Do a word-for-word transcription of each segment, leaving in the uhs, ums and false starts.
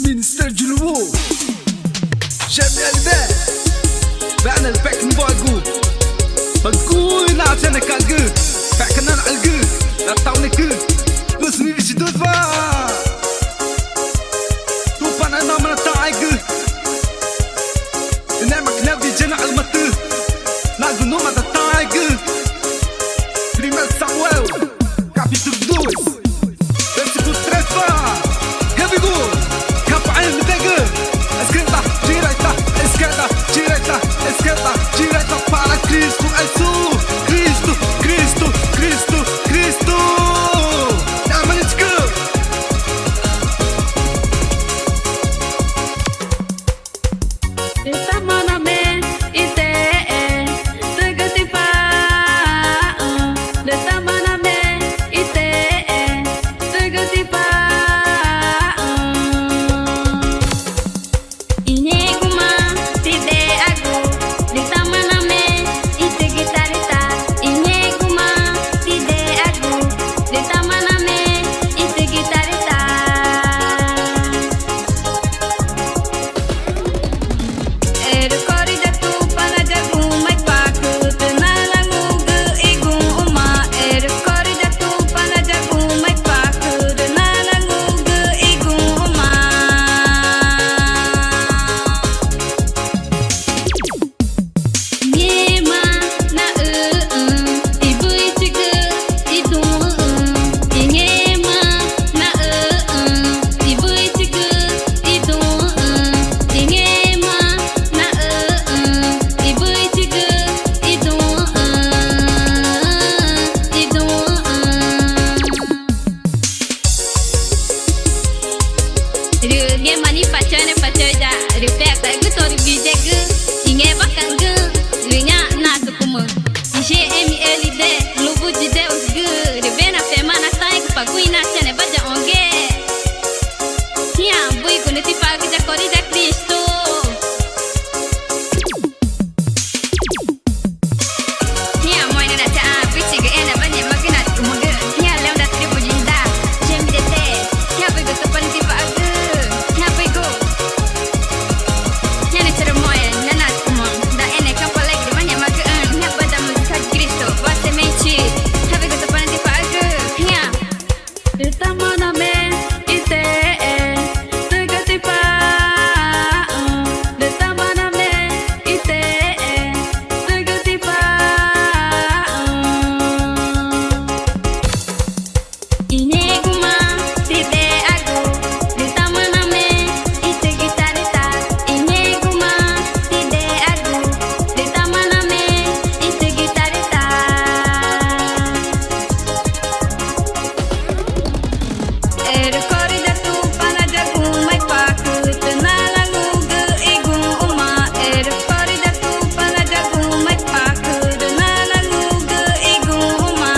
Minister Julubu, G M L D, Banner Pack Boygu, Baguyu na Chanecagü, Pack na Algü, na Taunecü, Gus mi Vici Dusba, Tupana na Manataigü, Nema Knavi Jena Almatü, Lagu Numa da Taigü, Primeiro Samuel, capítulo dois. Versículo três, fala. Here we go. Capa em degü. Esquerda, direita, esquerda, direita, esquerda, direita para Cristo, Cristo, Cristo, Cristo, Cristo. Amanhã. Rü tá maname i texé, tügü tipaxü̃. Rü tá maname i texé, tügü tipaxü̃. Ingẽxguma tidexagu, rü tá maname i tügü tarüta. Ingẽxguma tidexagu, rü tá maname i tügü tarüta. Erü corü ya Tupana yaguma ipacü rü nanaxũgü i guxü̃ma. Erü corü ya Tupana yaguma ipacü rü nanaxũgü i guxü̃ma. Ngẽma naxüxü̃ i wüxichigü i duü̃xü̃. Ngẽma naxüxü̃ i wüxichigü i duü̃xü̃. Ngẽma naxüxü̃ i wüxichigü i duü̃xü̃, i duü̃xü̃. Rü ngẽma nüxü̃ i pa Chanepataüü̃ ya rü pexü̃ taxü̃gü torü wüxi yagü i ngẽmaca̱xgüxü̃ rü ñaã natücumü i G M L D Lubu Judeu gü rü wena pemaã nataãẽgü pa guxü̃ i na Chaneba yaxõgüxe. Ngĩxã, wüxigu nüxü̃ tipaxü̃gü ya corü ya Cristu. Ngĩxã, moxẽ nüxü̃ nachaxã wüxichigü ẽnewa ngẽxmagü natücumügüxü̃. Ngĩxã, leão da tribo de Judá, G M D T. Ngĩxã, wüxigu Tupana tipaxü̃gü. Ngĩxã, wüxigu. Ngĩxã, nüxü̃ charü moxẽ na natücumüxü̃ da ene Campo Alegrewa ngẽxmagüxü̃. Ngĩxã, banda musical de Cristo, Boa Semente. Ngĩxã, wüxigu Tupana tipaxü̃gü. Ngĩxã. Rü tá maname i texé, tügü tipaxü̃. Rü tá maname i texé, tügü tipaxü̃. Ingẽxguma tidexagu, rü tá maname i tügü tarüta. Ingẽxguma tidexagu, rü tá maname i tügü tarüta. Erü corü ya Tupana yaguma ipacü rü nanaxũgü i guxü̃ma. Erü corü ya Tupana yaguma ipacü rü nanaxũgü i guxü̃ma.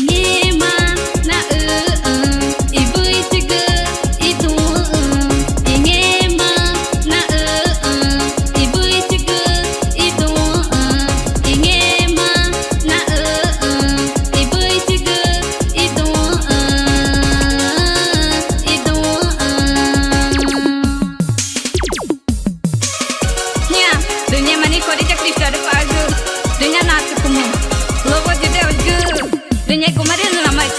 Ngẽma naxüxü̃ i wüxichigü i duü̃xü̃. Ngẽma naxüxü̃ i wüxichigü i duü̃xü̃. Ngẽma naxüxü̃ i wüxichigü i duü̃xü̃, i duü̃xü̃. Ngĩxã, rü ngẽma nüxü̃ i corü ya Cristo rüpaxagü rü ñaã natücumü. Louvor de Deus gü. Rü ngẽxguma rü nüma i